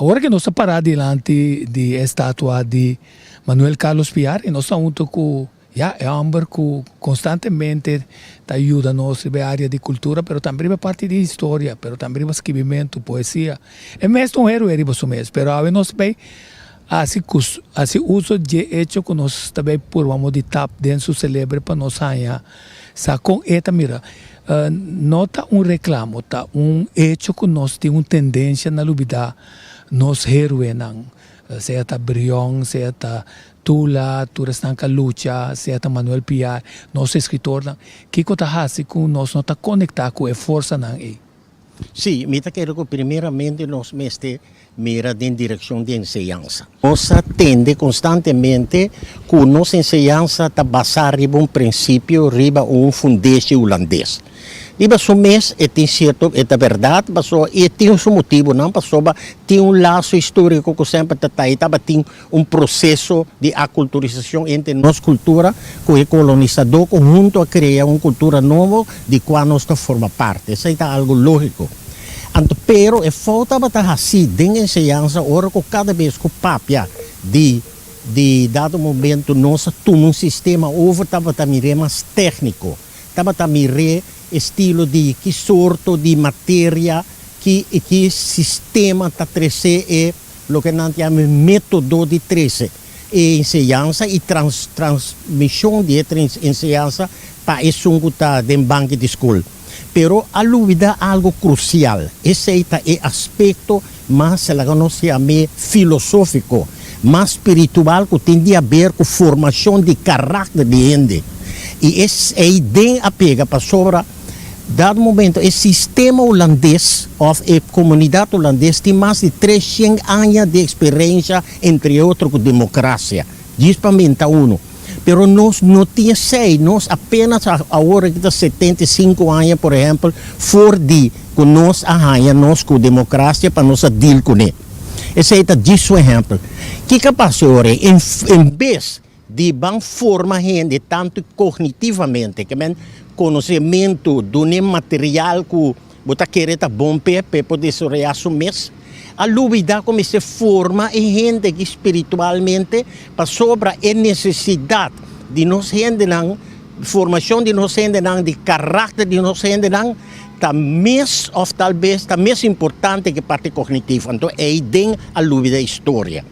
Awor ke nos ta pará dilanti di e estatua di Manuel Carlos Piar i nos ta huntu ku ya e hòmber ku konstantemente ta yuda nos riba e área di kultura pero tambe riba e parti di historia pero tambe riba skibimentu, poesia. E mes ta un héroe riba su mes pero awe nos ta bay hasi hasi uso dje echo ku nos ta bay purba mo di tap den su selebre pa nos haña sa kon e ta mira. No ta un reklamo, ta un echo ku nos tin un tendensia na lubidá nos héroenan, sea ta Brion, sea ta Tula, tur esnan ku a lucha, sea ta Manuel Piar, nos eskritornan. Kiko ta hasi ku nos no ta konektá ku e forsanan ei? Sí, mi ta kere ku primeramente nos mester mira den direkshon di enseñansa. Nos a tende konstantemente ku nos enseñansa ta basá riba un prinsipio, riba un fundeshi hulandes. Riba su mes e tin sierto, e ta bèrdat, pasobra e tin su motibunan, pasobra tin un laso históriko ku semper ta ta i tabatin un proseso di akulturisashon entre nos kultura ku e kolonisadó ku huntu a krea un kultura nobo di kua nos ta forma parti. Esei ta algu lógiko. Anto pero e fout tabata hasí den enseñansa ora ku kada bes ku papia di di dado momento nos a tuma un sistema over tabata mir'é mas tékniko, tabata mir'é estilo di ki sorto di materia, ki ki sistema ta trese e Loke nan ta yama e método di trese e enseñansa i transmishon di e enseñansa pa esun ku ta den banki di skol. Pero a lubidá algu krusial, esei ta e aspekto mas, laga nos yam'é, filosófiko, mas spiritual ku tin di haber ku formashon di karakter di hende. I esei den a pega pasobra. Dado momento e sistema hulandes of e comunidad hulandes tin mas di 300 aña di experiencia entre otro cu democracia, djis pa menta uno. Pero nos no tin esey, nos apenas awor aki ta 75 aña por ehempel for di cu nos a haya nos cu democracia pa nos a deal cune. Esey ta djis un ehempel. Kico a pasa ora ey? En bes Di ban forma hende tantu kognitivamente, ke men konosementu, dun'e material ku bo ta kere ta bon p'e, p'e por desaroyá su mes. A lubidá ku mester forma e hende aki spiritualmente pasobra e nesesidat di nos hendenan, formashon di nos hendenan, di karakter di nos hendenan ta mes òf tal bes ta mes importante ku e parti kognitivo. Anto eiden a lubidá historia.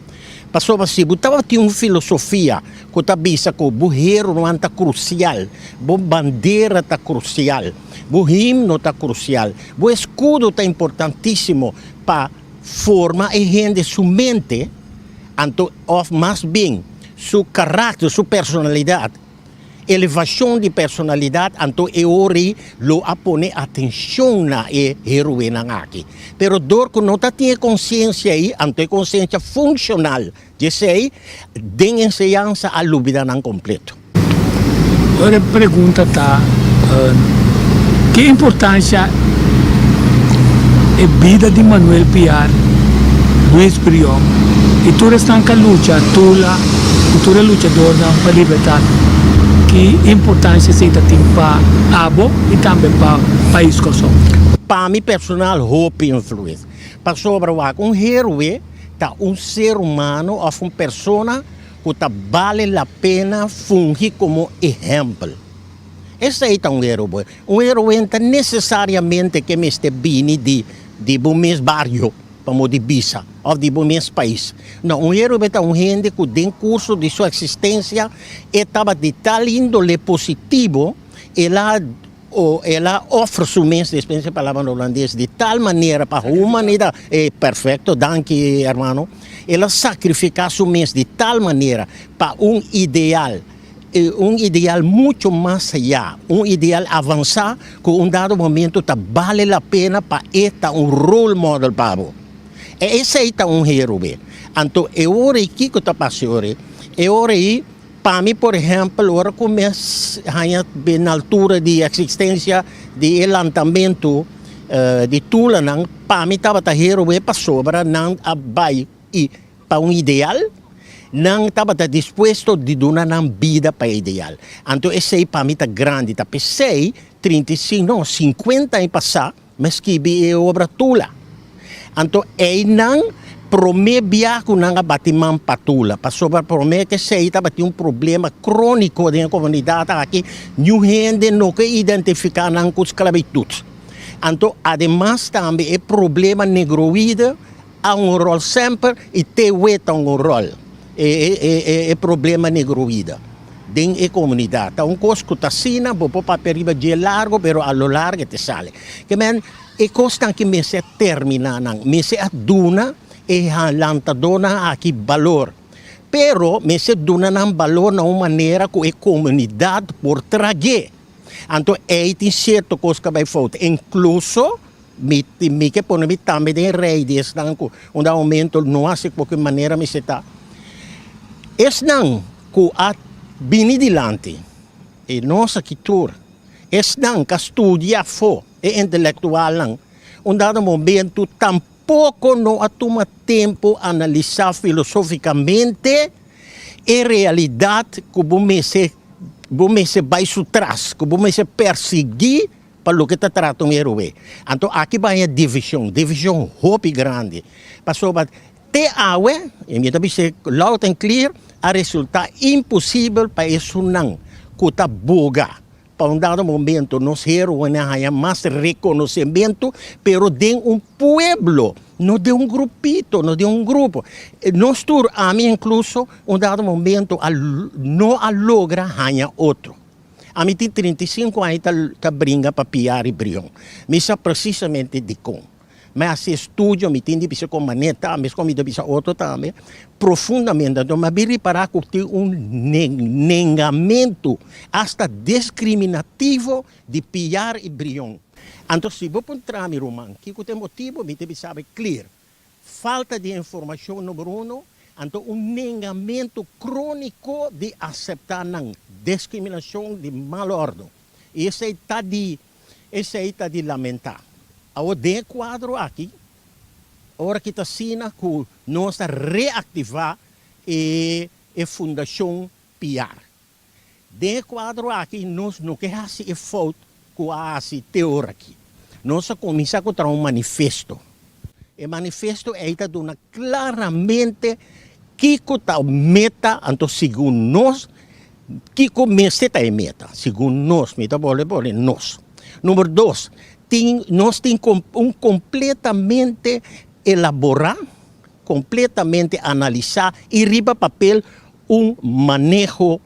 Pasobra si bo tabatin un filosofia ku ta bisa ku bo heronan ta krusial, bo bandera ta krusial, bo himno ta krusial, bo eskudo ta importantísimo pa forma e hende su mente, anto òf mas bien su karakter, su personalidat, Elevashon di personalidat, anto e ora ei lo a pone atenshon na e heroenan aki. Pero dor ku no ta tin e konsiensia ei, anto e konsiensia funshonal di esei den enseñansa a lubida nan kompleto. Ora e pregunta ta, Ki importansha e bida di Manuel Piar, Luis Brion i tur esnan ka lucha Tula ku tur e luchadornan pa libertat, ki importansha esei ta tin pa abo i tambe pa pais Kòrsou? Pa mi personal hopi influensia. Pasobra wak un héroe ta un ser humano òf un persona ku ta bale la pena fungi komo ehèmpel. Esei ta un héroe. Un héroe no ta nesesariamente ke mester bini di di bo mes bario, pa modo di bisa, òf di bo mes pais. No, un héroe ta un hende ku den kurso di su eksistensia e tabata di tal índole positivo, el a o el a ofre su mes, despensa e palabra na hulandes, di tal manera pa humanidat, e perfecto, danki hermano, el a sacrifica su mes di tal manera pa un ideal, un ideal mucho mas allá, un ideal avansa cu un dado momento ta bale la pena pa e ta un role model pa bo. E esey ta un héroe. Anto e ora ey kico ta pasa e ora ey? E ora ey. Pa mi, por ehèmpel, ora ku mi a haña bin na altura di eksistensia di e lantamentu di tulanan, pa mi tabata heroe pasobra nan a bai i pa un ideal, nan tabata dispuesto di duna nan bida pa e ideal. Anto esei pa mi ta grandi. Ta p'esei 35, no, 50 aña pasá mi a skibi e obra Tula. Anto einan. Promé bia ku nan a bati man pa Tula, pasobra promé ku esei tabatin un problema króniko den e komunidat aki, niun hende no ke identifiká nan ku sklabitut. Anto ademas tambe e problema negroïde a un ròl semper i te wet ta un ròl e problema negroïde den e komunidat. Ta un kos ku ta asina, bo por papia riba dje largo, pero a lo largo e te sali. Ke men e kosnan ki mester terminá nan, mester a duna e lantadónan aki balor, pero mester duna nan balor na un manera ku e komunidat por trag'é. Anto ei tin sierto kos ku a bai fout, inkluso Mi mi ke pone mi tambe den rei di esnan ku un dado momento no hasi ku ki manera mester ta. Esnan ku a bini dilanti e nos aki tur, esnan ku a studia afó, e intelektualnan, un dado momento tampoko no a tuma tempu analisá filosofikamente e realidat ku bo mester bo mester bai su tras, ku bo mester persiguí Pa loke ta trata un heroe. Anto aki baña divishon, divishon hopi grandi. Pasobra te awe, i mi ta bis'é loud and clear, a resulta imposibel pa esunnan ku ta boga pa un dado momento nos heroenan haña mas rekonosementu, pero den un pueblo, no den un grupito, no den un grupo. Nos tur, ami inkluso, un dado momento a no a logra haña otro. Ami tin 35 aña ta ta bringa pa piar i brion. Mi sa presisamente dikon. Mi a hasi estudio, mi tin di bisa kon manera ta, meskos mi ta bisa otro tambe, profundamente. Anto mi a bin ripará ku tin un nengamentu, asta diskriminativo di piar i brion. Anto si bo puntra mi, ruman, kiko ta e motibu, mi ta bisa bo clear. Falta di informashon number uno, anto un nengamentu króniko di aseptá nan diskriminashon di mal òrdu. I esei ta di esei ta di lamentá. Awor den e kuadro aki, ora ki ta asina ku nos ta reaktivá e e fundashon Piar. Den e kuadro aki nos no ke hasi e fout ku a hasi te ora aki. Nos a kuminsá ku traha un manifesto. E manifesto ei ta duna klaramente kiko ta meta, anto segun nos kiko mester ta e meta, segun nos, mi ta bolbe pone nos. Number dos, tin nos tin un kompletamente elaborá, kompletamente analisá i riba papel Un maneho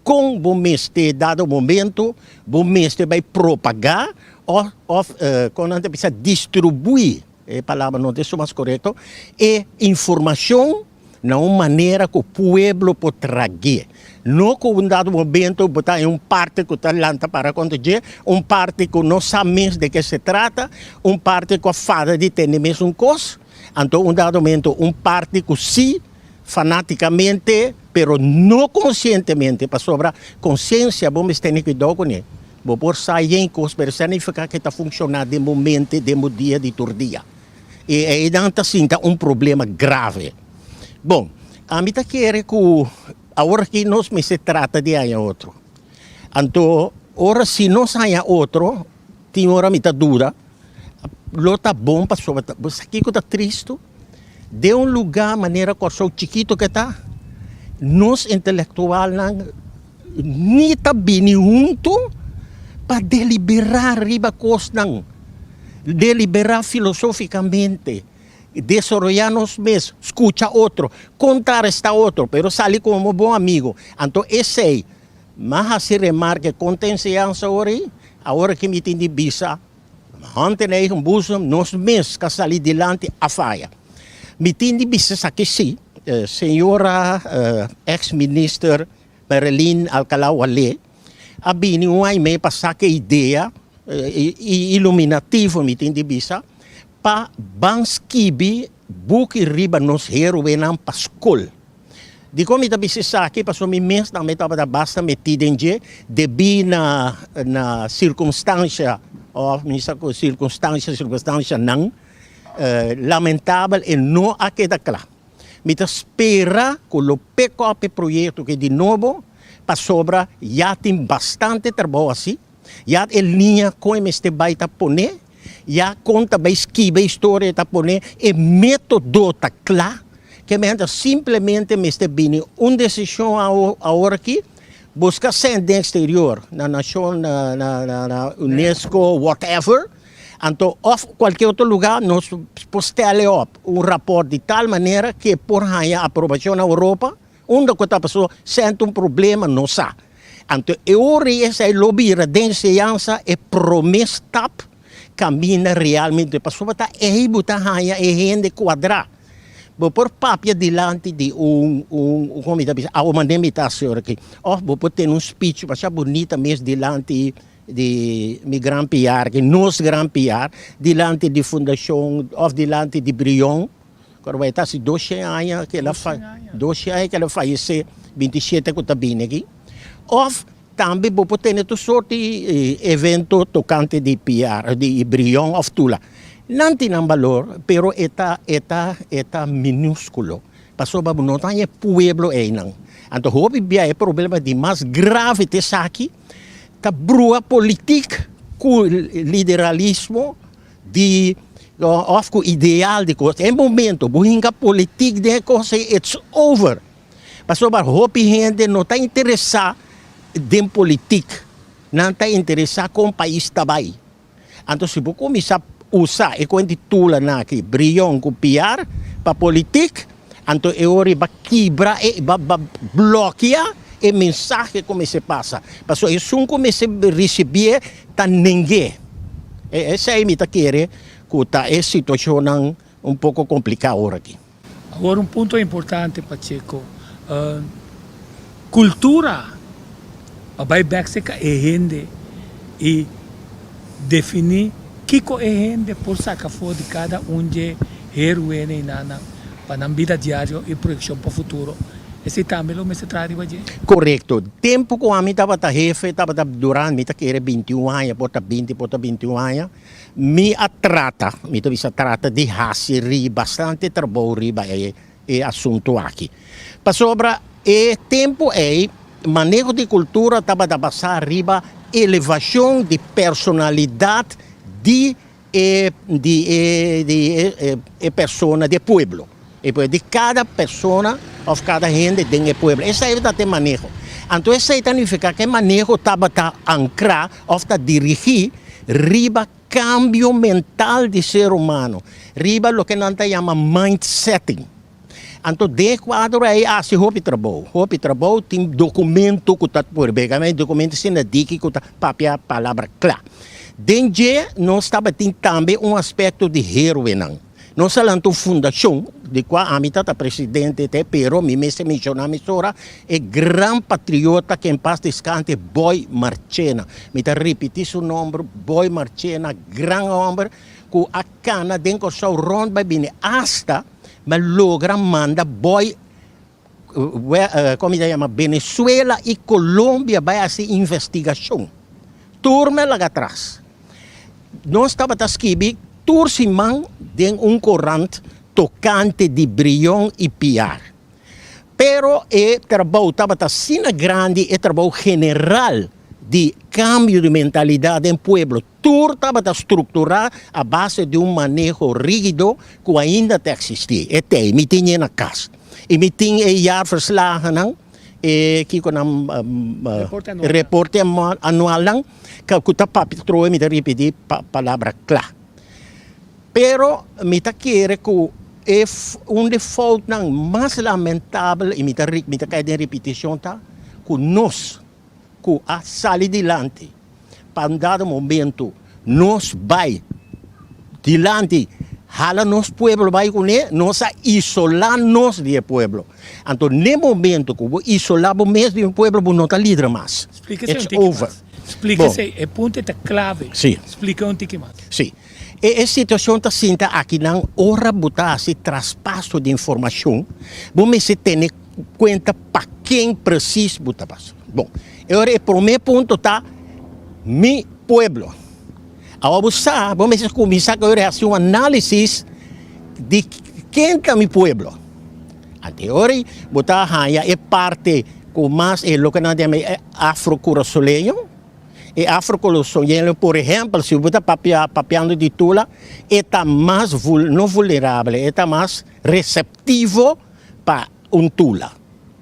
kon bo mester dado momento bo mester bai propagá òf òf kon nan ta bisa distribuí, e palabra no ta esun mas korekto, e informashon na un manera ku pueblo por trag'é. No ku un dado momento bo ta en un parti ku ta lanta para kontra dje, un parti ku no sa mes de ke se trata, un parti ku a fada di tende mesun kos, anto un dado momento un parti ku si Fanaticamente, pero no conscientemente, pasobra conciencia bo mester tene cuidao cune. Bo por sa yen cos, pero esei nifica cu e ta funciona den bo mente, den bo dia di tur dia. Y einan ta sinta un problema grave. Bon, ami ta kere cu awor aki nos mester trata di haña otro. Anto, ora si nos haña otro, tin ora mi ta duda, lo ta bon pasobra bo sa kico ta tristo? Den un lugá manera Kòrsou chikitu ke ta, nos intelektualnan ni ta bini huntu pa deliberá riba kosnan, deliberá filosofikamente, desaroyá nos mes, skucha otro, kontrarestá otro, pero sali komo bon amigu. Anto esei, mi a hasi remarke kon ta enseñansa ora ei, awor aki mi tin di bisa. Hand in eigen boezem, nos mes ka sali dilanti a faya. Mi tin di bisa esaki si, señora ex minister Marilyn Alcalá Wallé a bini un aña y medio pasa ku e idea iluminativo mi tin di bisa pa ban skibi buki riba nos heroenan pa skol. Dikon mi ta bisa esaki? Pasobra mi mes tambe tabata basta metí den dje debí na na sirkunstansha òf mi sa ku sirkunstansha sirkunstanshanan lamentabel e no a keda kla. Mi ta spera ku lo pick up e proyekto aki di nobo pasobra ya tin bastante trabou hasi, ya e liña kon e mester bai ta pone. Ya kon ta bai skiba e historia ta pone e metodo ta kla ke men ta simplemente mester bini un desishon awor aki buska sèn den eksterior na nashon na unesco whatever anto òf kualke otro luga nos por stèl e òp un rapòrt di tal manera ke por haña aprobashon na Europa. Unda ku ta pasó sènta un problema no sa. Anto e ora ei esei lo bira den enseñansa e promé stap kaminda realmente pasobra ta ei bo ta haña e hende kuadrá. Bo por papia dilanti di un un komo mi ta bisa awo mande mi ta hasi ora aki òf bo por tene un speech masha bunita mes dilanti di mi gran piar aki nos gran piar dilanti di fundashon òf dilanti di Brion. Kor bai ta hasi doshen aña ku el a doshen aña ku el a fayesé, bintishete ku ta bini aki. Òf tambe bo por tene tur sort di evento tokante di piar, di Brion òf Tula. Nan tin nan balor, pero e ta e ta e ta minúskulo, pasobra bo no ta haña e pueblo einan. Anto hopi bia e problema di mas grave ta esaki, ta brua politik ku lideralismo di of ku ideal di kos. E momento bo hinka politik den e kos ei it's over. Pasobra hopi hende no ta interesá den politik, nan ta interesá kon pais ta bai. Anto si bo kuminsá usa e kuent di tulanan aki, Brion ku Piar, pa politik, anto e ora ei ba kibra e ba ba blokia e mensahe ku mester pasa. Pasobra esun ku mester risibié ta neng'é. Esei mi ta kere ku ta e situashonnan un poko kompliká ora aki. Awor un punto importante Pacheco, kultura a bai bek serka e hende i definí kiko e hende por saka for di kada un dje héroenan i nannan pa nan bida diario i proyekshon pa futuro. Esei tambe lo mester traha riba dje. Korekto. Tempu ku ami tabata hefe tabata durante mi ta kere bintiun aña por ta binti por ta bintiun aña mi a trata mi ta bisa trata di hasi riba bastante trabou riba e e asuntu aki. Pasobra e tempu ei maneho di kultura tabata basá riba elevashon di personalidat di e di e di e e persona di e pueblo e pueblo di kada persona of kada hende den e pueblo esei tabata e maneho anto esei ta nifiká ku e maneho tabata ankrá of ta dirigí riba kambio mental di ser humano riba loke nan ta yama mind setting. Anto den e kuadro ei a hasi hopi trabou, hopi trabou, tin dokumento ku ta por bega, dokumento asina diki ku ta papia palabra kla. Den dje nos tabatin tambe un aspekto di héroenan. Nos a lanta un fundashon, di kua ami ta ta presidente te, pero mi mester menshoná mesora e gran patriota ke en pas deskante Boy Marchena. Mi ta ripití su nòmber, Boy Marchena, gran hòmber ku a kana den Kòrsou rònt bai bini asta Mi a logra manda boy como mi ta yama Venezuela y Colombia bay haci investigacion. Tur mi a laga atras. Nos tabata skibi tur siman den un corant tocante di Brion y Piar. Pero e trabou tabata asina grandi, e trabou general di cambio di mentalidad den pueblo, Tur tabata strukturá a base di un maneho rígido ku ainda ta eksistí. E tei, mi tin e na kas. I mi tin e jaarverslagennan, e kiko nan, reporte anualnan, ku ta papia trobe, mi ta ripití palabra kla. Pero mi ta kere ku e un di foutnan mas lamentabel, i mi ta mi ta kai den ripitishon, ta ku nos ku a sali dilanti pa un dado momento nos bai dilanti hala nos pueblo bai kuné, nos a isolá nos di e pueblo. Anto n'e momento ku bo isolá bo mes di un pueblo bo no ta lider mas. Splika esei un tiki mas. Splika esei, e punto ei ta klave. Si. Splika un tiki mas. Si. E situashon ta sinta akinan ora bo ta hasi traspaso di informashon, bo mester tene kuenta pa ken presis bo ta pasa. Bon, e ora e promé punto ta mi pueblo. Awor bo sa, bo mester kuminsá ku ora hasi un análisis di ken ta mi pueblo. Anto e ora bo ta haña e parti ku mas e loke nan ta yama e afro-kurasoleño. E afro-kolosoñelo, por ehèmpel, si bo ta papia papiando di Tula, e ta mas vul no vulnerabel, e ta mas reseptivo pa un Tula,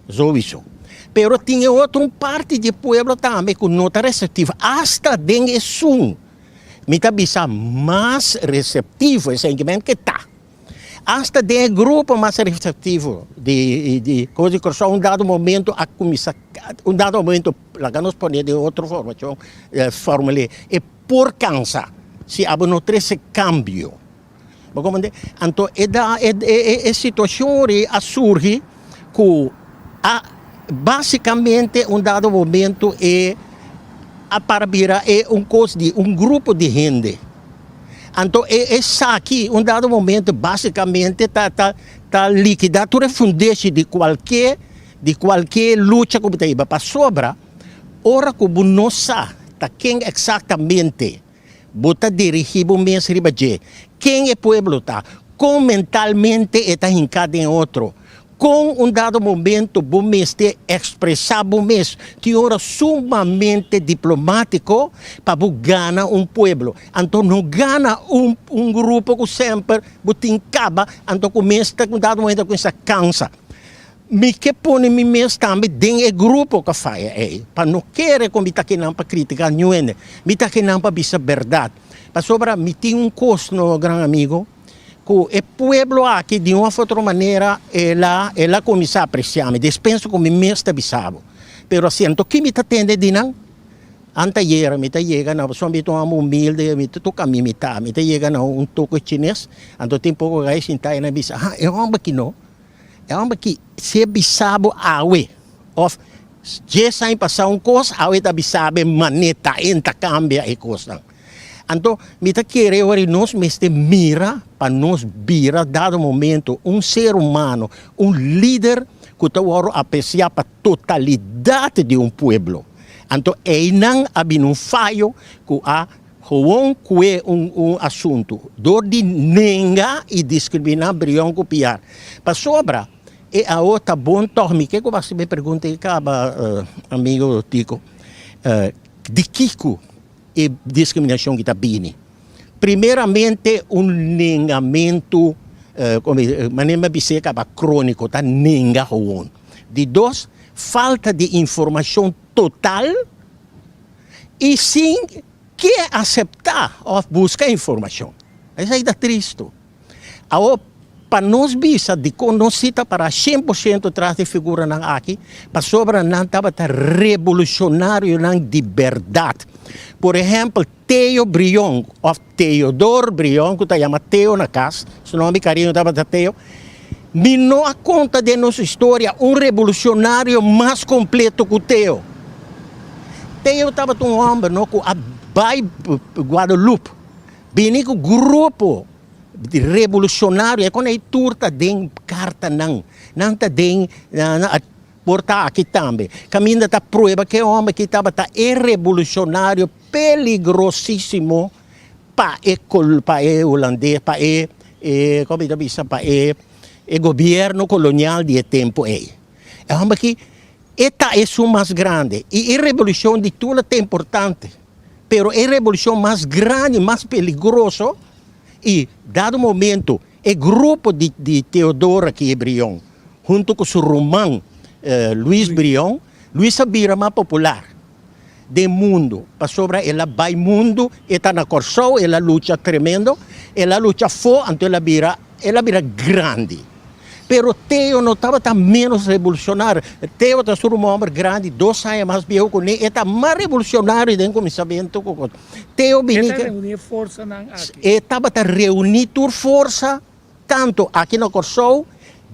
sowiso. Pero tin e otro un parti di e pueblo tambe ku no ta reseptivo, asta den esun mi ta bisa mas reseptivo, esei men ke ta. Asta den e grupo mas receptivo di di Kos di Kòrsou un dado momento a kuminsá un dado momento laga nos pone den otro formashon formul'é e por kansa si abo no trese kambio. Bo komprendé? Anto e da e e situashon ri a surgi ku a basikamente un dado momento e a para bira e un kos di un grupo di hende. Anto e esaki un dado momento basicamente ta ta ta liquida tur e fundeshi di cualke di cualke lucha cu bo ta hiba pasobra ora cu bo no sa ta ken exactamente bo ta dirigi bo mes riba dje, ken e pueblo ta, con mentalmente e ta hinca den otro. Kon un dado momento bo mester ekspresá bo mes tin ora sumamente diplomátiko pa bo gana un pueblo. Anto no gana un un grupo ku semper bo tin kaba, anto ku mes ta un dado momento kuminsá kansa. Mi ke pone mi mes tambe den e grupo ku a faya ei, pa no kere ku mi ta kinan pa kritiká niun hende. Mi ta kinan pa bisa bèrdat. Pasobra mi tin un kos no, gran amigo. Ku e pueblo aki di un of otro manera el a el a kuminsá apresiá mi, despensa ku mi mes ta bisa bo. Pero asiento ki mi ta tende di nan? Anteayera mi ta yega na pasobra mi ta un homber humilde, mi ta toka mi mitá, mi ta yega na un toko chines, anto tin poko gai sintá i nan bisa, ha e homber aki no, e homber aki si e bisa bo awe of dies aña pasá un kos, awe ta bisa bo e maneta, e ta kambia e kosnan. Anto, mi ta kere ora nos mester mira pa nos bira dado momento un ser humano, un lider ku ta wòrdu apresiá pa totalidat di un pueblo. Anto einan a bini un fayo ku a gewoon kue un un asuntu dor di nenga i diskriminá Brion ku Piar. Pasobra e awo ta bon tòg, mi ke ku basta mi pregunta ei kaba amigo Tico, di kiko E diskriminashon ki ta bini? Primeramente un nengamentu, manera mi a bis'é kaba króniko, ta nenga gewoon. Di dos, falta di informashon total i sin ke aseptá òf buska informashon. Esei ta tristu. Awor, pa nos bisa dikon nos si ta pará 100% tras di figuranan aki, pasobra nan tabata revolushonarionan di bèrdat. Por ehèmpel, Theo Brion òf Theodor Brion, ku ta yama Theo na kas, su nòmber di kariño tabata Theo, mi no a konta den nos historia un revolushonario mas kompleto ku Theo. Theo tabata un hòmber no ku a bai Guadeloupe, bini ku grupo di revolucionario e con ey tur ta den cartanan, nan ta den por ta aki tambe caminda ta prueba ke homber aki tabata e revolucionario peligrosisimo pa e pa e holandes pa e como mi ta bisa pa e gobierno colonial di e tempo ey e homber aki e ta esun mas grandi y e revolucion di Tula ta importante pero e revolucion mas grandi mas peligroso I dado momento e grupo di di Teodoro aki Brion hunto ku su ruman Luis Brion, Luis a bira mas popular den mundo pasobra el a bai mundo, e ta na Kòrsou, el a lucha tremendo, el a lucha afó anto el a bira el a bira grandi. Pero Teo no tabata menos revolucionario. Teo ta su ruman homber grandi, dos aña mas biehu ku ne, e ta mas revolucionario den kuminsamentu ku Teo bini. E ta reuní e forsanan aki. E tabata reuní tur forsa, tantu aki na Kòrsou,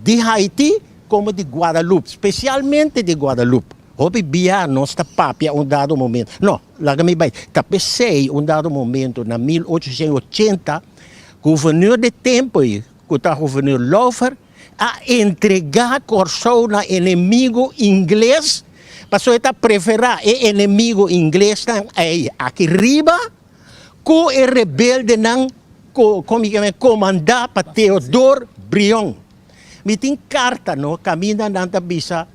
di Haiti, komo di Guadalupe, spesialmente di Guadalupe. Hopi bia nos ta papia un dado momento, no, laga mi bai, ta p'esei un dado momento na 1880, guvernur di tempu ei, ku ta guvernur Lauffer, a entregá Kòrsou na enemigu ingles, pasobra e ta preferá e enemigu inglesnan ei aki riba ku e rebeldenan komandá pa Theodore Brion. Mi tin karta no kaminda nan ta bisa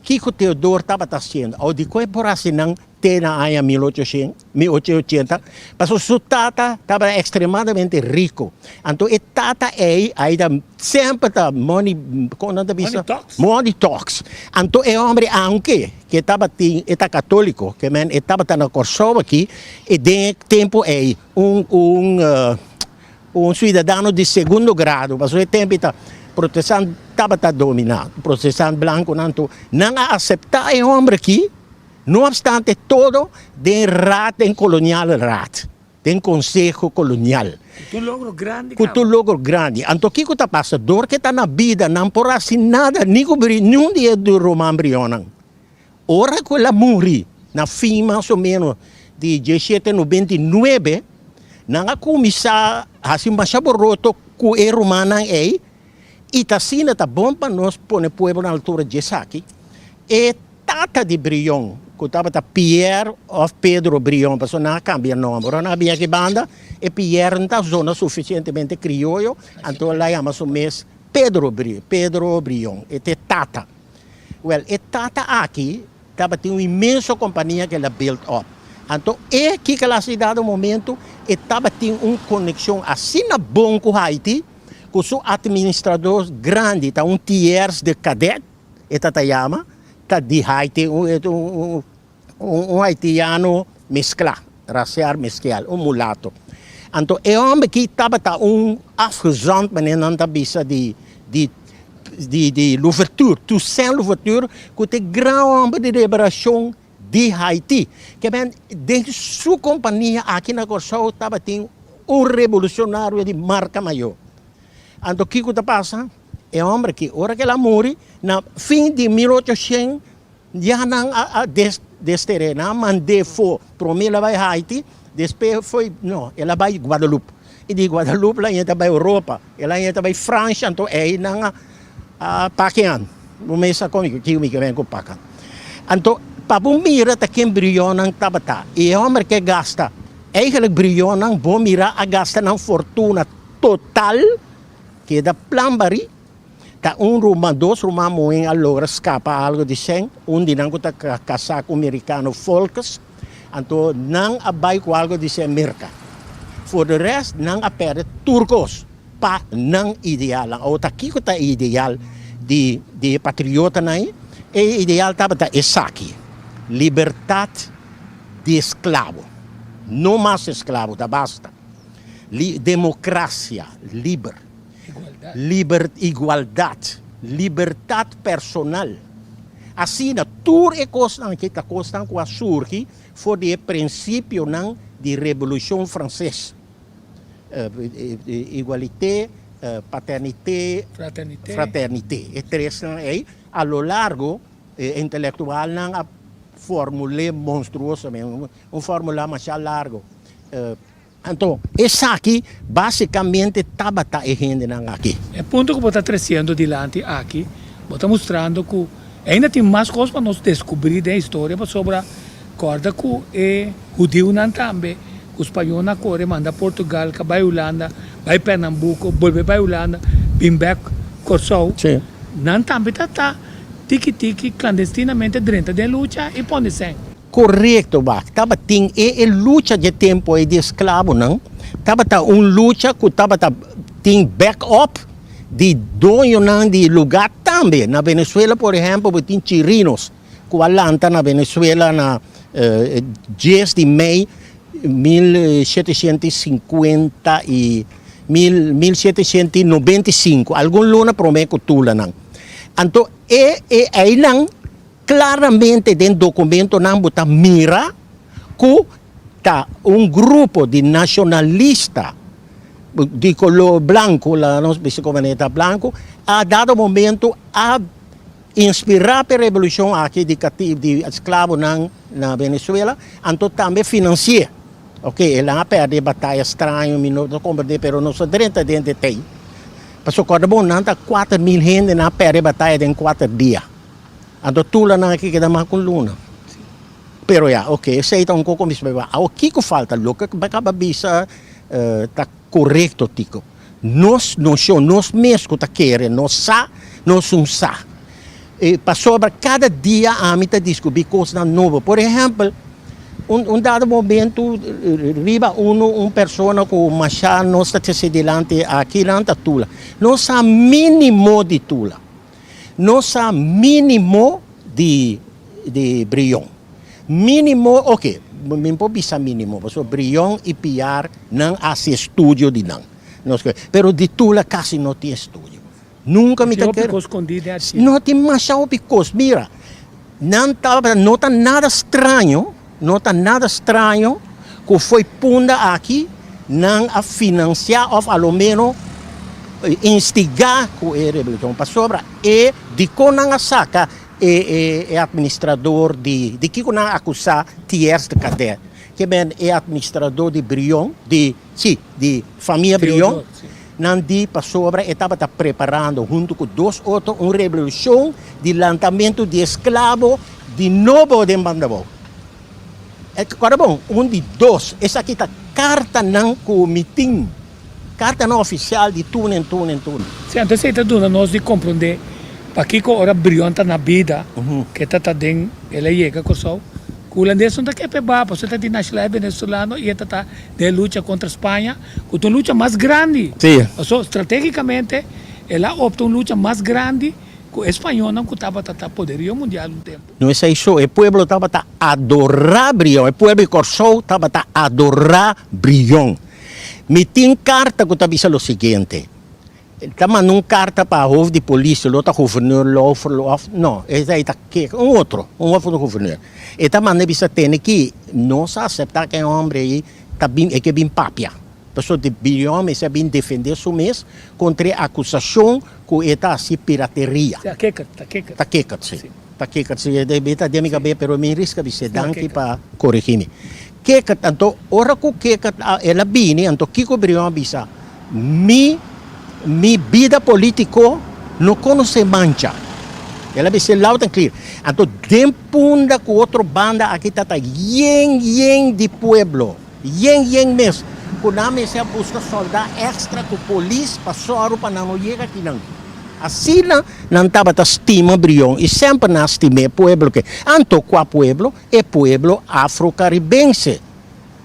kiko Theodore tabata hasiendo. Awor dikon e por hasi nan? te na aña 1800, 1880, pasobra su tata tabata ekstremadamente riko. Anto e tata ei ai ta semper ta money, kon nan ta bisa? Money talks. Money talks. Anto e hombre aunke ke tabatin e ta katoliko, ke men e tabata na Kòrsou aki, e den e tempu ei un un un suidadano di segundo grado, pasobra e tempu ei ta protestant tabata dominá, protestant blankonan, anto nan a aseptá e hombre aki, no obstante todo den raad, den koloniale raad. Den konseho kolonial. Ku tur logro grandi Ku tur logro grandi. Anto kiko ta pasa? Dor ke ta na bida nan por hasi nada ni ku niun di e ruman brionnan. Ora ku el a muri na fin mas o menos di diesshete nobenta i nuebe, nan a kuminsá hasi masha boroto ku e rumannan ei i ta asina ta bon pa nos pone pueblo na altura di esaki. E Tata di Brion, ku tabata Pierre òf Pedro Brion, pasobra nan a kambia nòmber. Ora nan a bin aki banda, e Pierre no ta zona sufisientemente krioyo, anto el a yama su mes Pedro Pedro Brion, e ta e tata. Wèl, e tata aki tabatin un inmenso kompania ku el a build up. Anto e, kiko el a hasi dado momento, e tabatin un konekshon asina bon ku Haiti, ku su atministrador grandi ta un Thiers de Cadet, E ta ta yama ta di Haiti, un un haitiano mescla, racial mescal, un mulato. Anto e homber aki tabata un afgezant, manera nan ta bisa di di di di Louverture, Toussaint Louverture, cu ta e gran homber di liberacion di Haiti. Ke men den su compania aki na Corsou tabatin un revolucionario di marca mayor. Anto kico ta pasa? E homber aki, ora ku el a muri, na fin di 1800, ya nan a dester'é, nan a mand'é for. Promé el a bai Haiti, despues foi, no, el a bai Guadeloupe. I di Guadeloupe el a yenta bai Europa, el a yenta bai Fransha, anto ei nan a pakian. Bo mes sa kon kiko mi ke ben ku pakan. Anto, pa bo mira ta ken brionnan tabata. I e homber ke gasta, eigenlijk brionnan, bo mira a gasta nan fortuna total. Keda plan barí. Ta un ruman, dos ruman muhé a logra skapa algu di sèn, un di nan ku ta kasá ku un merikano Folkers, anto nan a bai ku algu di sèn Merka. For de rèst nan a pèrdè tur kos pa nan idealnan. Awor ta kiko ta e ideal di di e patriotanan ei? E ideal tabata esaki, libertat di esklabo. No mas esklabo, ta basta. Li, demokrasia, liber, liber, igualdat, libertat personal. Asina, tur e kosnan aki ta kosnan ku a surgi for di e prinsipionan di Revolushon Franses, Igualité, paternité, fraternité. E tresnan ei, a lo largo, e intelektualnan a formul'é monstruosamente, un fórmula masha largo. Anto, esaki básikamente tabata e hendenan aki. E punto ku bo ta tresiendo dilanti aki, bo ta mustrando ku ainda tin mas kos pa nos deskubrí den historia pasobra kòrda ku e hudiunan tambe ku spañolnan a kore manda Portugal ka bai Hulanda, bai Pernambuco, bolbe bai Hulanda, bin bèk Kòrsou, nan tambe ta ta tiki tiki klandestinamente drenta den lucha i pone sèn. Korekto, wak. Tabatin e e lucha dje tempu ei di esklabonan tabata un lucha ku tabata tin back up di doñonan di lugá tambe. Na Venezuela por ehèmpel bo tin Chirinos ku a lanta na Venezuela na dies di mei 1750 i 1795, algun luna promé ku Tulanan. Anto e e einan. Claramente den documentonan bo ta mira cu ta un grupo di nacionalista di color blanco, laga nos bisa como manera ta blanco, a dado momento a inspira p'e revolucion aki di di esclavonan na Venezuela, anto tambe financi'e. Ok, elan a perde e bataya straño, mi no ta comprende, pero nos a drenta den detay. Pasobra corda bon, nan ta 4000 hende nan a perde e bataya den kuater dia. Anto tulanan aki keda mas ku un luna. Pero ya, ok, esei ta un koko mi sbeba. Awor kiko falta? Loke bo kaba bisa ta korekto, Tico. Nos noshon, nos mes ku ta kere, nos sa, nos un sa. Pasobra kada dia ami ta diskubrí kosnan nobo. Por ehèmpel, Un un dado momento riba uno un persona ku masha nos ta trese dilanti aki nan ta Tula. Nos sa minimo di Tula. Nos sa minimo di di Brion. Minimo oke mi por bisa minimo pasobra Brion i Piar nan hasi estudio di nan. Nos pero di Tula kasi no tin estudio. Nunka mi ta Tin hopi kere. kos skondí den archivo. No tin masha hopi kos. Mira, nan tabata, no ta nada straño, no ta nada straño ku fo'i punda aki nan a finansiá òf a lo meno instigá ku e revolushon. Pasobra e dikon nan a saka e e e administrador di, di kiko nan a akusá Thiers de Cadet? Ke men e administrador di Brion, di, sí, di famia Brion. Theodore, sí. Nan di pasobra e tabata preparando huntu ku dos otro un revolushon di lantamentu di esklabo di nobo den Bandabou. E kòrda bon, un di dos, esaki ta kartanan ku mi tin, kartanan ofisial di tun en tun en tun. Sí, anto esei ta duna nos di komprondé pakiko ora Brion ta na bida, ke ta ta den el a yega Kòrsou, ku hulandes no ta ke p'e ba, pasobra e ta di nashonalidat venezolano i e ta ta den e lucha kontra Spaña. Ku ta un lucha mas grandi. Sí. Paso strategicamente el a opta un lucha mas grandi ku e spañolnan ku tabata ta poderio mundial un tempu. No esei so, e pueblo tabata adorá Brion, e pueblo di Kòrsou tabata adorá Brion. Mi tin karta ku ta bisa lo siguiente, ta manda un karta pa hof di polis, lo ta guvernor Lauffer òf no, esei ta ke un otro, un otro guvernor. E ta manda bisa tene ki nos a aseptá ku e hòmber ei ta bin e ke bin papia. Pasobra di Brion mester a bin defende su mes kontra e akusashon ku e ta hasi pirateria. Ta Kikkert, ta Kikkert. Ta Kikkert, si. Ta Kikkert, si. E ta den mi kabes pero mi riska bis'é danki pa korigí mi. Kikkert, anto ora ku Kikkert a el a bini anto kiko Brion a bisa? Mi mi bida politico no conoce mancha. El a bis'é loud and clear. Anto den Punda cu otro banda aki ta ta yen yen di pueblo. Yen yen mes. Cu nan mester a busca solda extra cu polis pa soru pa nan no yega akinan. Asina nan tabata stima Brion y semper nan a stima e pueblo ke. Anto cua pueblo? E pueblo afro-caribense.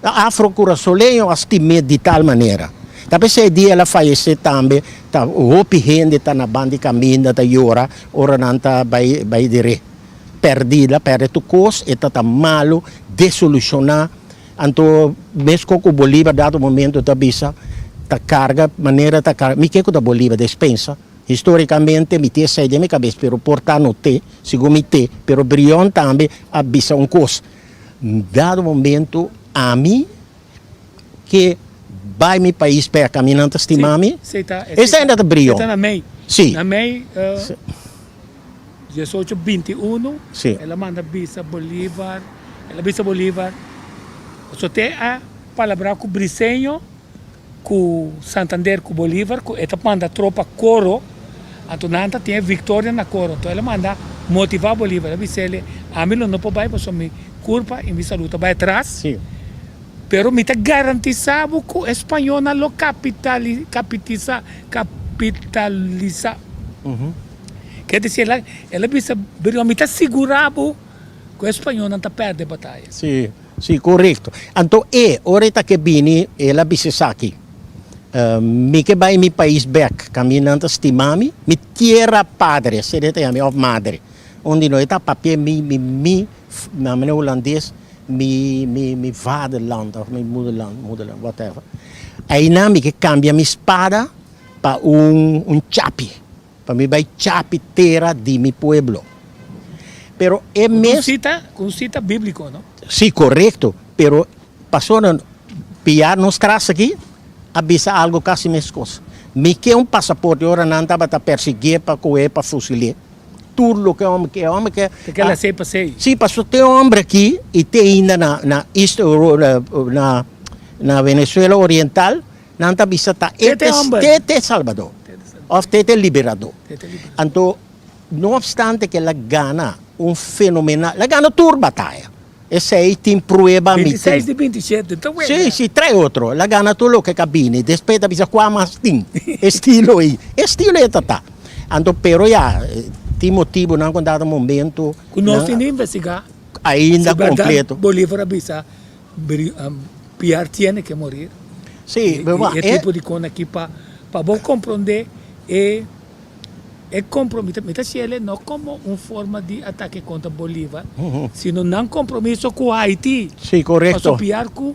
Afro-Curasoleño a stim'é di tal manera. Ta p'esei dia el a fayesé tambe ta hopi hende ta na ban di kaminda ta yora ora nan ta bai bai der'é. Pèrdí, el a pèrdè tur kos, e ta ta malu, desilushoná. Anto meskos ku Bolívar dado momento ta bisa ta karga manera ta karga, mi ke ku ta Bolívar despensa. Histórikamente mi tin esei den mi kabes pero por ta no te, segun mi te, pero Brion tambe a bisa un kos. Dado momento ami ke bai mi pais p'e mi nan ta stima mi. Esei ainda ta Brion. E ta na mei. Si. Na mei diesocho binti uno el a manda bisa Bolivar, el a bisa Bolivar, pasobra te a palabrá ku Briseño. Ku Santander ku Bolívar ku e ta manda tropa Coro, anto nan ta tin e viktoria na Coro. Anto el a manda motivá Bolívar, el a bisa el, Ami lo no por bai pasobra mi kurpa i mi salú ta bai atras, pero mi ta garantisá bo ku e spañolnan lo kapitali, kapitisa, kapitalisá. Ke disi el a, el a bisa Brion, mi ta sigurá bo ku e spañolnan ta pèrdè e bataya. Sí, korekto. Anto e, ora e ta ke bini, el a bisa esaki, Mi ke bai mi pais bèk, kaminda nan ta stima mi, mi tierra padre, asina e ta yama, òf madre. Un di nos, e ta papia mi, mi, mi, na manera hulandes, mi, mi, mi vaderland òf mi moederland, moederland, whatever. Einan mi ke kambia mi spada pa un, un chapi. Pa mi bai chapi tera di mi pueblo. Pero e mes. Ku un sita, ku un sita bíbliko, no? Sí, korekto. Pero pasobra Piar nos tras aki a bisa algo kasi meskos. Mi ke un pasaporte ora nan tabata persiguié pa kohe pa fusil'é. Tur loke e homber ke, e homber ke. Te ke la sei pa sei. Sí, pasobra te homber aki i te ainda na na East Europa, na na Venezuela Oriental, Nan ta bisa ta e te Salbador of te te Liberador. Anto no obstante ke el a gana un fenomenal, el a gana tur bataya. Esei tin prueba mi tin. 26 di 27, ta wega. Si, si, trae otro. El a gana tur loke ka bini. Despues ta bisa kua mas tin. Estilo ei. Estilo ei ta ta. Anto pero ya, tin motibunan ku dado momento. Ku nos tin di investigá. Ainda Si berdad completo. Bolívar a bisa Piar tiene que morir. Sí, E tipo di con aki pa pa bo comprende e e compromiso, mi ta haciele no como un forma di atake contra Bolívar, sino nan compromiso cu Haiti. Sí, correcto. Paso Piar cu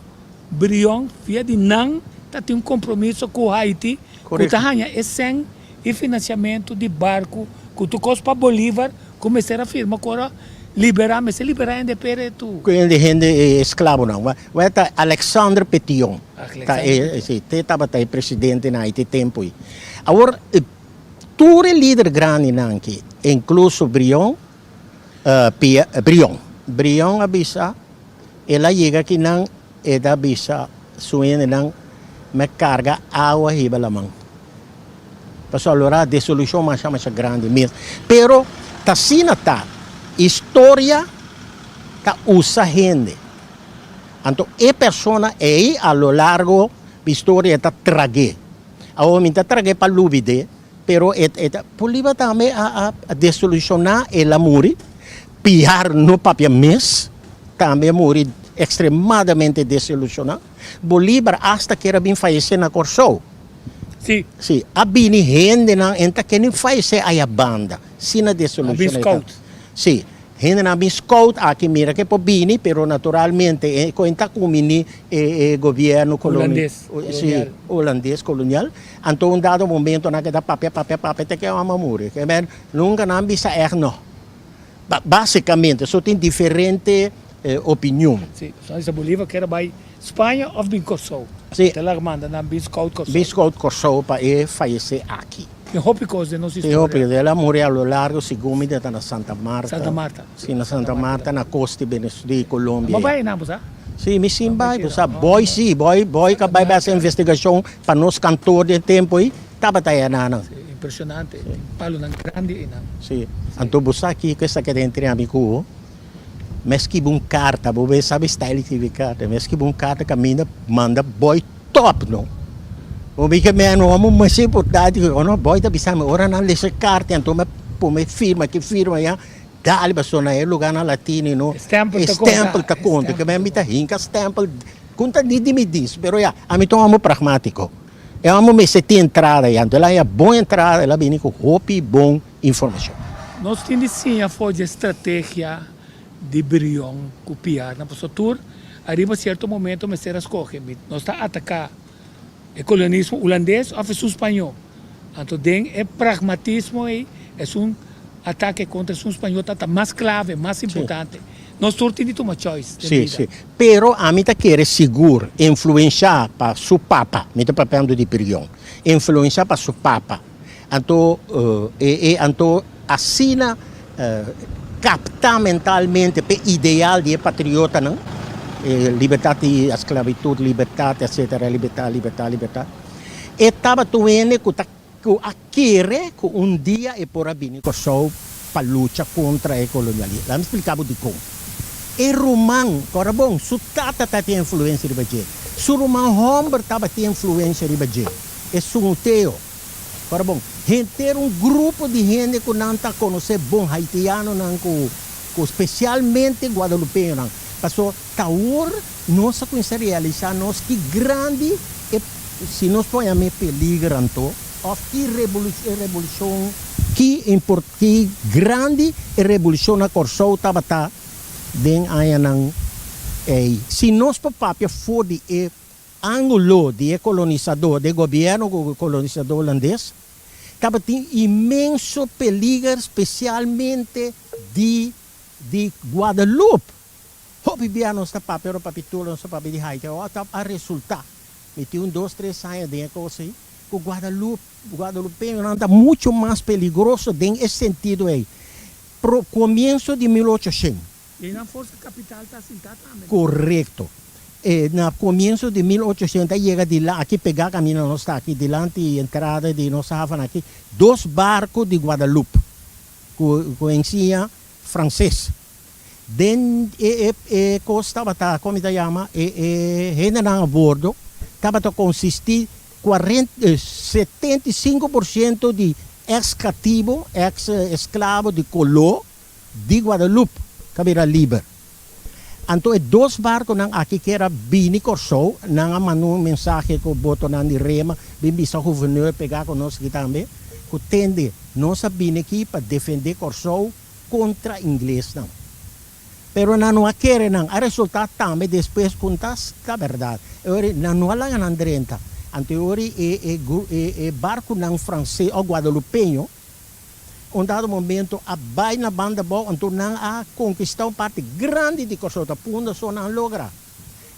Brion via di nan ta tin un compromiso cu Haiti cu ta haña e cen y financiamento di barco cu tur cos pa Bolívar cu mester a firma cu ora libera, mester libera hende pere tu. Cu hende hende e esclavonan. Wea ta Alexandre Petion ta e si te tabata e presidente na Haiti tempo ei. Awor tur e lider grandinan aki incluso Brion Brion Brion a bisa el a yega akinan e ta bisa su hendenan me carga awa hiba laman. Pasobra lo ra desolushon masha masha grandi mes. Pero ta asina ta, historia ta usa hende. Anto e persona ei a lo largo di historia e ta trag'é. Awor mi ta trag'é pa lubid'é, pero e e ta Bolívar tambe a a desolushoná, el a muri. Piar no papia mes, tambe a muri ekstremadamente desilushoná. Bolívar asta kier a bin fayesé na Kòrsou. Sí. Sí, a bini hendenan en ta keni fayesé aya banda, sina A bin desilushoná e ta. scout. Sí, hendenan a bin scout aki mira ke por bini, pero naturalmente e ku en ta kumini e e gobièrnu koloni, Hulandes, sí, kolonial. hulandes kolonial. Anto un dado momento nan keda papia, papia, papia te ke hòmber a muri. Ke men nunka nan bisa ègt no. Básikamente, so tin diferente opinion. Sí, so nan bisa Bolívar kier a bai Spaña òf bin Kòrsou. Sí. Te laga manda nan bin scout Kòrsou. Bin scout Kòrsou pa e fayesé aki. Tin hopi kos den nos Tin historia. hopi. El a muri a lo largo, segun mi ta na Santa Marta. Santa Marta. Sí, na Santa Marta, na kosta di di Colombia. Bo bai einan, bo sa? Sí, mi sin bai, bo sa. Boy sí, boy, boy ka bai bai hasi investigashon pa nos kantor den tempu ei. Tabata e ananan. Sí, impresionante. Tin palonan grandi einan. Sí. Anto bo sa kiko esaki ta entre ami ku bo? Mi a skibi un karta, bo be sabi style di skibi karta. Mi a skibi un karta kaminda manda boy top no. Bo bi ke mi no amo mas importante ku no boy ta bisa mi ora nan lesa e karta anto mi a pone firma aki firma aya dale pasobra na e lugarnan latino no E stempel ta konta. E stempel ta konta. Ke mi ta hinka stempel kun ta di di mi dis pero ya ami ta un amo pragmatiko. E homber mester tin entrada y anto el a haña bon entrada, el a bini cu hopi bon informacion. Nos tin di siña for dje strategia di Brion cu Piarnan, pasobra tur ariba cierto momento mester a scoge, nos ta ataca e colonialismo hulandes of esun spañó. Anto den e pragmatismo ei, esun atake contra esun spañó ta ta mas clave, mas importante. Nos tur tin di tuma choice den Sí, bida. sí. Pero ami ta kere sigur influenciá pa su papa, mi ta papiando di Pirion, influenciá pa su papa. Anto e e anto asina captá mentalmente p'e ideal di e patriotanan, e libertad di esclavitud, libertad, etcetera, libertad, libertad, libertad. E tabata un hende cu ta Ku a kere ku un dia e por a bini Kòrsou pa lucha kontra e kolonialismo. Laat mi splika bo dikon. E ruman, kòrda bon, su tata ta tin influensia riba dje. Su ruman hòmber tabatin influensia riba dje, esun Teo. Kòrda bon, henter un grupo di hende ku nan ta konosé bon, haitianonan ku ku spesialmente guadalupeñonan. Paso ta awor nos a kuminsá realisá nos ki grandi e Si nos pon yam'é peliger anto, òf ki e revolushon, ki import, ki grandi e revolushon na Kòrsou tabata den añanan ei. Si nos por papia for di e ángulo di e kolonisadó, di e gobièrnu kolonisadó hulandes, tabatin inmenso peliger spesialmente di di Guadeloupe. Hopi bia nos ta papia ora papia tur nos ta papia di Haiti awor ta a resulta mi tin un dos tres aña den e cos ey cu Guadalupe Guadalupeñonan ta mucho mas peligroso den e sentido ey pro comienzo di 1800. Y nan forsa capital ta sinta tambe. Corecto. E na comienzo di 1800 a yega dila aki pega caminda nos ta aki dilanti entrada di nos haven aki dos barco di Guadalupe cu cu ensiña frances. Den e e kos tabata, kon mi ta yama, e e hendenan a bordo tabata konsistí kuarenta, 75% di eks katibo, eks esklabo di koló di Guadeloupe ku a bira liber. Anto e dos barkunan aki ker a bini Kòrsou, nan a manda un mensahe ku botonan di rema bin bisa guvernor pegá ku nos aki tambe, ku tende nos a bini aki pa defendé Kòrsou kontra inglesnan. Pero nan no a kere nan, a resultá tambe despues ku ta ta bèrdat. E ora nan no a laga nan drenta. Anto e ora e e e barkunan franses òf guadalupeño Un dado momento a bai na banda abou, anto nan a konkistá un parti grandi di Kòrsou, ta punda so nan logra.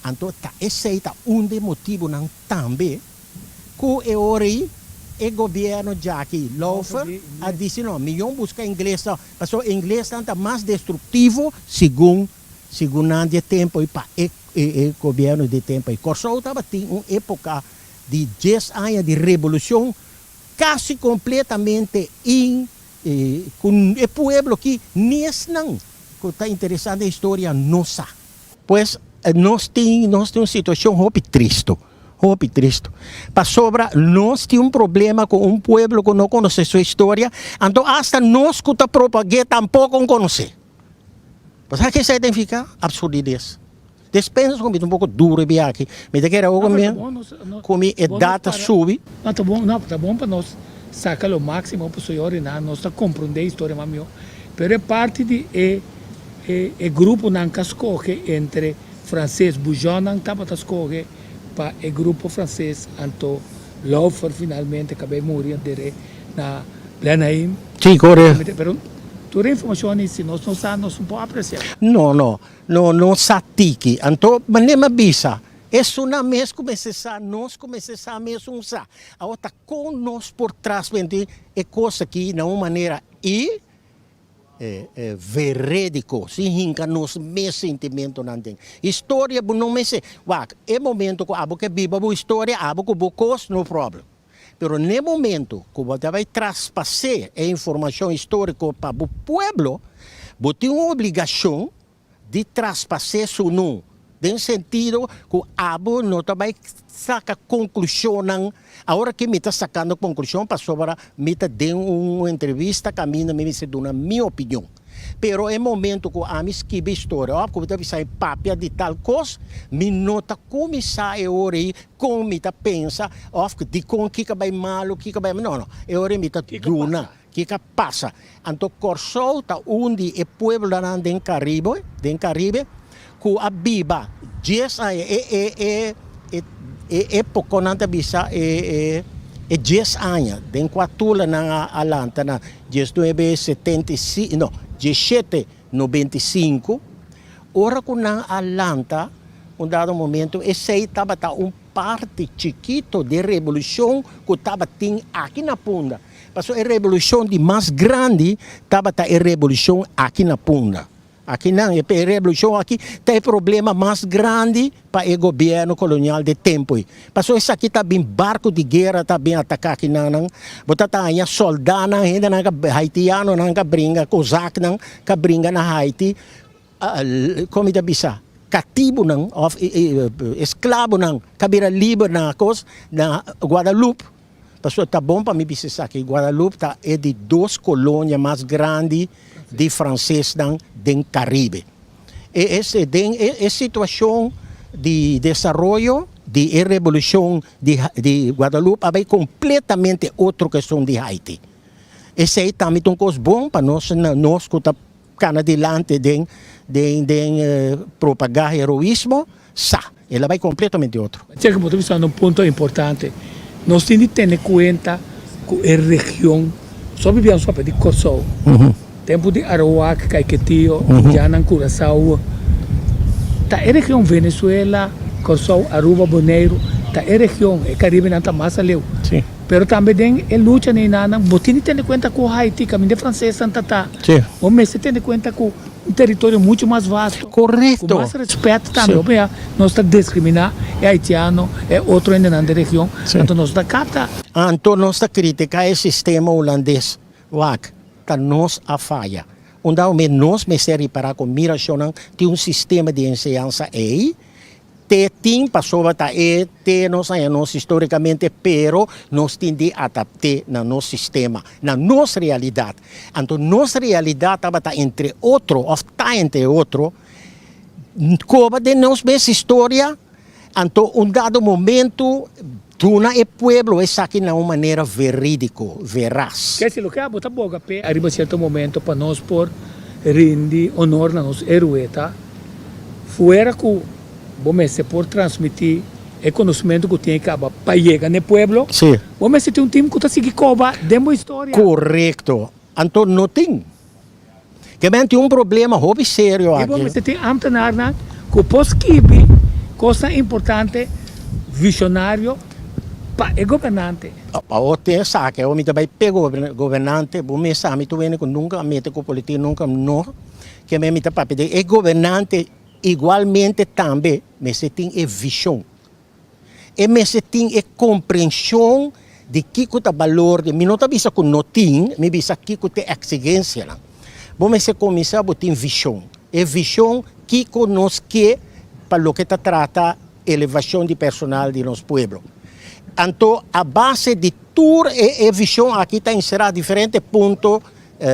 Anto ta esei ta un di e motibunan tambe ku e ora ei e gobièrnu djaki Lauffer a disi no, mihó buska inglesnan, pasobra inglesnan ta mas destruktivo segun segun nan di e tempu ei pa e e gobièrnu di e tempu ei. Kòrsou tabatin un époka di dies aña di rebolushon Casi completamente in cu e pueblo ki ni esnan cu ta interesa den historia no sa. Pues nos tin nos tin un situacion hopi tristo, hopi tristo, pasobra nos tin un problema cu un pueblo cu no conoce su historia, anto hasta nos cu ta propagu'e tampoco un conoce. Bo sa ke esei ta significa? Absurdides. Despensa ku mi ta un poko duro e biaha aki. Mi ta kere awor ku mi edat ta subi. No, ta bon, no, ta bon pa nos saka lo máksimo pasobra e ora nan nos ta komprondé e historia mas mihó. Pero e parti di e e e gruponan ku a skohe entre franses, Bujonnan tabata skohe pa e grupo franses, anto Lauffer finalmente kab'é muri antere na Blenheim. Sí, korekto. Pero tur e informashon ei si nos no sa nos no por apresiá. No, no. No, no sa tiki. Anto manera mi a bisa, esunnan mes ku mester sa, nos ku mester sa mesun sa. Awor ta kon nos por transmití e kos aki na un manera i verédiko, sin hinka nos mes sintimentunan den. Historia bo no mester, wak, e momento ku abo ke biba bo historia, abo ku bo kos, no problem. Pero n'e momento ku bo ta bai traspas'é e informashon históriko pa bo pueblo, bo tin un obligashon di traspas'é sunú, den sentido ku abo no ta bai saka konklushonnan. Awor aki mi ta sakando konklushon pasobra mi ta den un entrevista kaminda mi mester duna mi opinion. Pero e momento ku ami skibi historia òf ku mi ta bisa mi papia di tal kos, mi no ta kuminsá e ora ei kon mi ta pensa òf dikon kiko a bai malu, kiko a bai, no, no, e ora ei mi ta duna kiko a pasa. Anto Kòrsou ta un di e pueblonan den Karibe, den Karibe ku a biba dies aña, e e e e e épokonan ta bisa e e e dies aña den kua tulanan a a lanta na diesnuebe setenta i si no diesshete nobenta i sinku, ora ku nan a lanta un dado momento esei tabata un parti chikito di e revolushon ku tabatin aki na Punda, pasobra e revolushon di mas grandi tabata e revolushon aki na Punda. Akinan, e revolushon aki ta e problema mas grandi pa e gobièrnu kolonial di e tempu ei. Pasobra esaki ta bin barku di guera ta bin ataká akinannan. Bo ta ta haña sòldánan, hendenan ka haitianonan ka bringa, kozaknan ka bringa na Haiti, kon mi ta bisa, katibunan òf esklabonan ka bira liber na kos na Guadalupe. Pasobra ta bon pa mi bisa esaki, Guadalupe ta e di dos kolonia mas grandi di fransesnan den Karibe. E es den e situashon di desaroyo di e revolushon di di Guadalupe a bai kompletamente otro ku esun di Haiti. Esei tambe ta un kos bon pa nos nos ku ta Kana dilanti den den den propagá heroismo, sa. El a bai kompletamente otro. Check, bo ta bisando un punto importante. Nos tin di tene kuenta ku e region, so bibian so papia di Kòrsou, tempu di Arawak, Kaiketio, Indianan, Curaçao, ta e region Venezuela, Kòrsou, Aruba, Boneiru, ta e region, e Karibenan ta mas aleu. Pero tambe den e lucha neinanan bo tin di tene kuenta ku Haiti kaminda e fransesnan ta ta. Bo mester tene kuenta ku un teritorio muchu mas vasto. Ku mas respèt tambe. Bo mira nos ta diskriminá e haitiano, e otro hendenan den region, anto nos ta kapta. Anto nos ta kritiká e sistema hulandes. Wak, ta nos a faya. Unda ome nos mester ripará ku mirashonnan tin un sistema di enseñansa ei. Te tin pasobra ta e te nos haña nos histórikamente pero nos tin di adapt'é na nos sistema, na nos realidat. Anto nos realidat tabata entre otro òf ta entre otro. Koba den nos mes historia, anto un dado momento duna e pueblo esaki na un manera verídiko, veras. Kesi loke abo ta boga p'e ariba sierto momento pa nos por rindi honor na nos héroe ta fuera ku bo mester por transmití e konosementu ku tin e kaba pa yega n'e pueblo, bo mester tin un tim ku ta sigui koba den bo historia. Korekto. Anto no tin. Ke men tin un problema hopi serio I bo aki. mester tin ambtenarnan ku por skibi kosnan importante, visionario pa e gobernante. Awor tin esaki, awor mi ta bai p'e gobernante, bo mes sa mi tur hende ku nunka a mete ku politik, nunka no. Ke men mi ta papia di e gobernante igualmente tambe mester tin e vision. E mester tin e komprenshon di kiko ta balor di, mi no ta bisa ku no tin, mi bisa kiko ta e eksigensianan. Bo mester kuminsá bo tin vishon. E vishon kiko nos ke pa loke ta trata elevashon di personal di nos pueblo. Anto a base di tur e e vishon aki ta enserá diferente punto,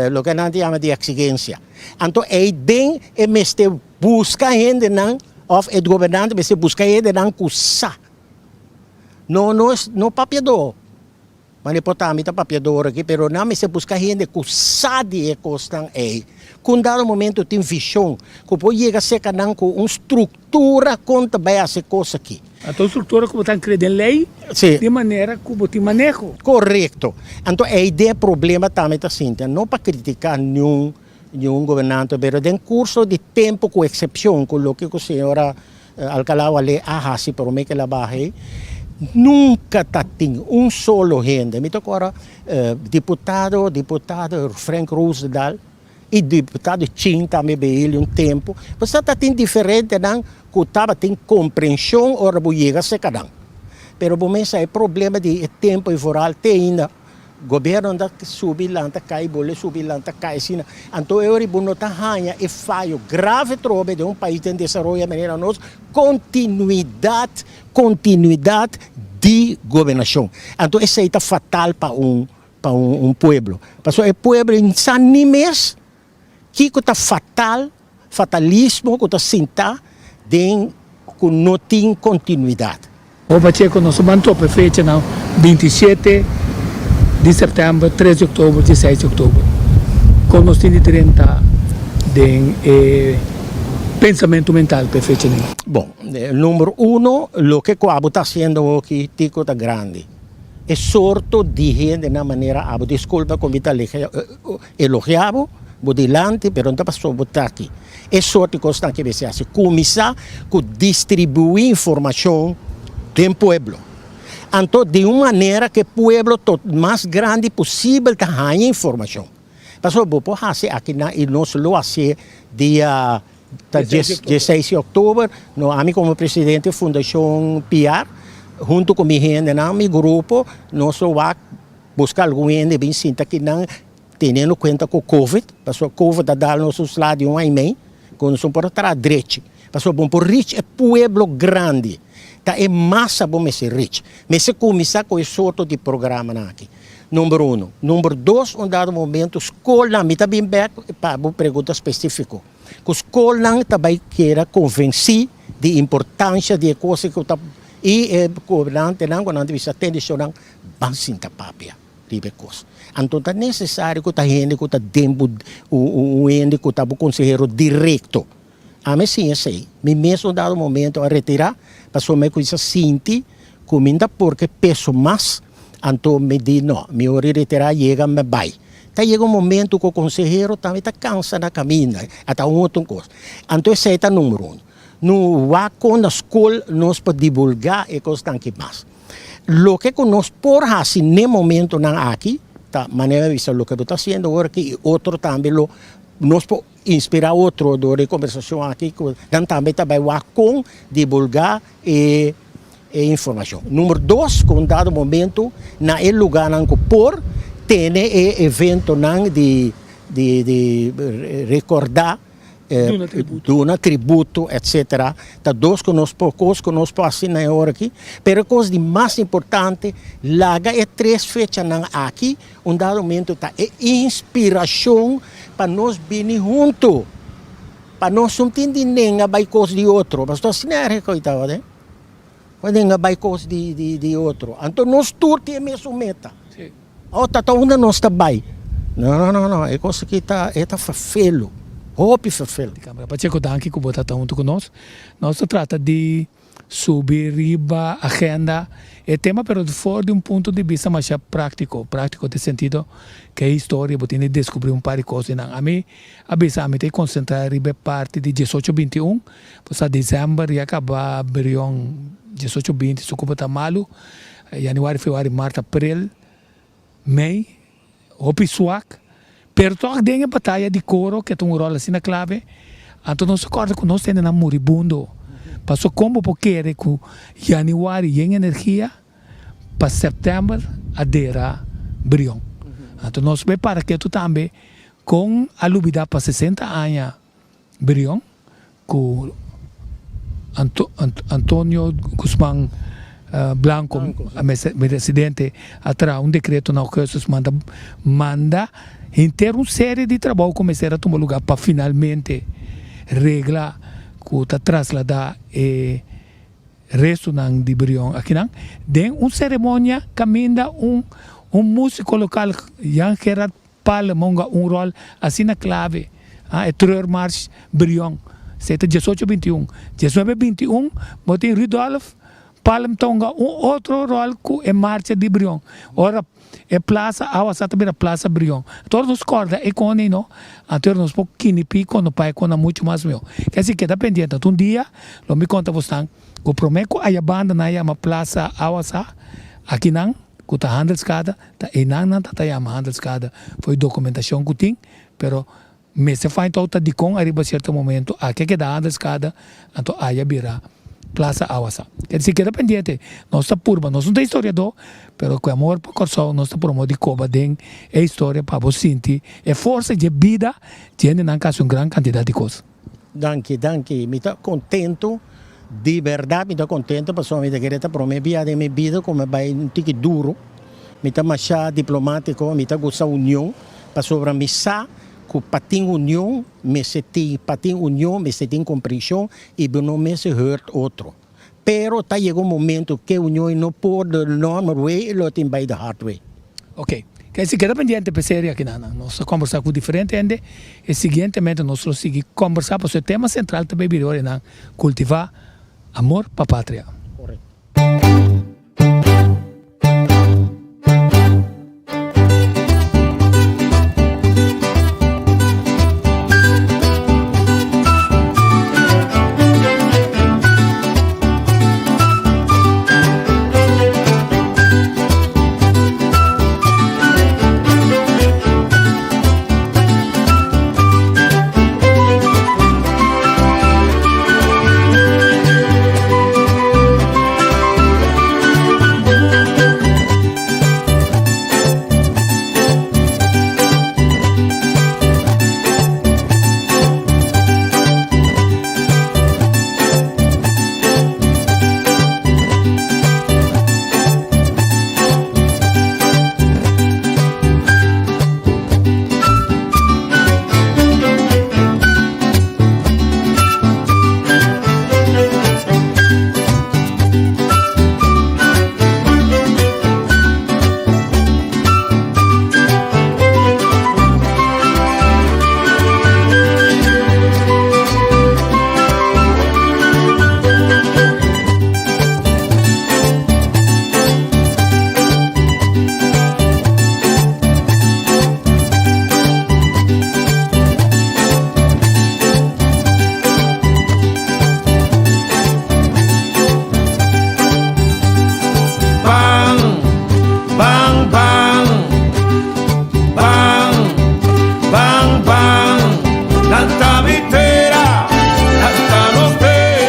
loke nan ta yama di eksigensia. Anto eiden e mester Buska hendenan of e gobernante mester buska hendenan ku sa. No no no papiadó, mane por ta mi ta papiador aki, pero nan mester buska hende ku sa di e kosnan ei, ku un dado momento tin vishon, ku por yega serka nan ku un struktura kon ta bai hasi e kos aki. Anto un struktura ku bo ta krea den lei, di manera ku bo tin maneho. Korekto. Anto ei den e problema tambe ta sinti, no pa kritiká niun Niun gobernante, pero den curso di tempo cu excepcion cu loke cu señora Alcalá Wallé a haci prome cu el a baha ey, nunca ta tin un solo hende, mi ta acorda diputado, diputado Frank Roosendal y diputado Chin tambe Beili un tempo, pasobra ta tin diferentenan cu tabatin comprension ora bo yega cerca nan, pero bo mes sa e problema di e tempo y vooral te ainda. Gobierno ta subi lanta kai bole subi lanta kai asina. Anto e ora bo no ta haña e fayo grave trobe den un pais den desaroyo manera nos, continuidad, continuidad di gobernacion. Anto esey ta fatal pa un pa un pueblo. Pasobra e pueblo sa ni mes Kiko ta fatal, fatalismo ku ta sinta den ku no tin kontinuidat. Bo Pacheco nos a ban topa e fechanan 27 di sèptèmber, 3 di òktober, 16 di òktober. Kon nos tin di drenta den e pensamentu mental pa e fechanan? Bon, number uno, loke ku abo ta hasiendo awoki tiko ta grandi. E sorto di hendenan manera abo, diskulpa ku mi ta Elogiá bo, bo dilanti, pero no ta pasobra bo ta aki. E sort di kosnan ke mester hasi. Kuminsá ku distribuí informashon den pueblo. Anto di un manera ku e pueblo tot mas grandi posibel ta haña informashon. Pasobra bo por hasi akinan i nos lo hasié dia ta dieseis di òktober. No, ami komo presidente Fundashon Piar huntu ku mi hendenan, mi grupo, nos lo wak. Buska algun hende bin sinta kinan teniendo kuenta ku covid, pasobra covid a dal nos un sla di un aña i mei ku nos no por a traha drechi, pasobra bo por reach e pueblo grandi, ta e masa bo mester reach, mester kuminsá ku e sorto di programanan aki, number uno. Number dos, un dado momento skolnan, mi ta bin bek pa bo pregunta spesifiko, ku skolnan ta bai keda konvensí di importansha di e kos ku ta i e gobernantenan ku nan ta bisa tende shownan Ban sinta papia riba e kos. Anto ta nesesario ku ta hende ku ta den bo, un hende ku ta bo konsehero direkto. Ami a siña esei. Mi mes un dado momento a retirá pasobra mi a kuminsá sinti ku mi no ta por ke peso mas. Anto mi di no, mi ora di retirá yega mi bai. Ta yega un momento ku konsehero tambe ta kansa na kaminda. A ta un otro kos. Anto esei ta numero uno. No wak kon na skol nos por divulgá e kosnan aki mas. Loke ku nos por hasi n'e momentonan aki ta manera di bisa loke bo ta hasiendo awor aki i otro tambe lo nos por inspirá otro dor di e kombersashon aki ku nan tambe ta bai wak kon divulgá e e informashon. Number dos ku un dado momento na e lugánan ku por tene e eventonan di di di rekordá Duna tributo etcetera ta dos ku nos por kos ku nos por hasi na e ora aki pero e kos di mas importante laga e tres fechanan aki un dado momento ta e inspirashon pa nos bini hunto. Pa nos no tin di nenga bai kos di otro, pasobra asina e reko tabata, eh. Pa nenga bai kos di di di otro. Anto nos tur tin e mesun meta. Awor ta ta unda nos ta bai? No, no, no, no, e kos aki ta e ta ferfelu, hopi ferfelu. Pacheco, danki ku bo ta ta huntu ku nos. Nos ta trata di subi riba agenda e tema pero for di un punto di bista masha practico, practico den sentido ke e historia bo tin di descubri un par di cos di nan. Ami a bisa ami ta concentra riba e parti di diesocho binti un, pasobra december ya caba brion diesocho binti su cuba ta malu, januari, februari, mart, april, mei. Hopi swak, pero tòg den e bataya di koro ke ta un ròl asina klave, anto nos ta kòrda ku nos tende nan muribundo. Paso kon bo por kere ku yanüari yen energia pa sèptèmber a dera Brion? Anto nos bai para ketu tambe kon a lubidá pa sesenta aña Brion ku Antonio Guzman Blanco, presidente, a traha un dekreto na augustus manda manda henter un serie di trabou ku mester a tuma luga pa finalmente regla ku ta traslada e restonan di Brion akinan den un seremonia kaminda un un musiko lokal Jan Gerard Palm hunga un ròl asina klave, a e Treurmars Brion. Esei ta diesocho bintiun. Diesnuebe bintiun bo tin Rudolf Palm ta hunga un otro ròl ku e marcha di Brion. Ora e plasa Awasa ta bira Plasa Brion. Anto ora nos kòrda e kon ei no, anto ora nos por kinipí kono pa e kona muchu mas mihó. Ke si keda pendiente. Anto un dia lo mi konta bosnan ku promé ku aya banda nan a yama Plasa Awasa akinan ku ta Handelskade, Ta einan nan ta ta yama Handelskade for e documentacion cu tin, pero mester find out ta dicon ariba cierto momento aki a keda Handelskade anto aya bira Plaza Awasa. Ker deci keda pendiente, nos ta purba, nos no ta historiador, pero cu e amor pa Corsou nos ta promo di coba den e historia pa bo sinti e forsa dje bida dje hendenan ca haci un gran cantidad di cos. Danki, danki. Mi ta contento, di berdad mi ta contento pasobra mi ta kere ta prome bia den mi bida cu mi bay un tiki duro. Mi ta masha diplomatico, mi ta gusta union pasobra mi sa cu pa tin union mester tin, pa tin union mester tin comprension y bo no mester hurt otro. Pero ta yega un momento cu e union no por the normal way, lo tin bay the hard way. Ok. Ke si keda pendiente p'e serie aki nan. Nos ta kombersá ku diferente hende i siguientemente nos lo sigui kombersá pasobra e tema sentral ta bay bira ora nan kultivá amor pa patria.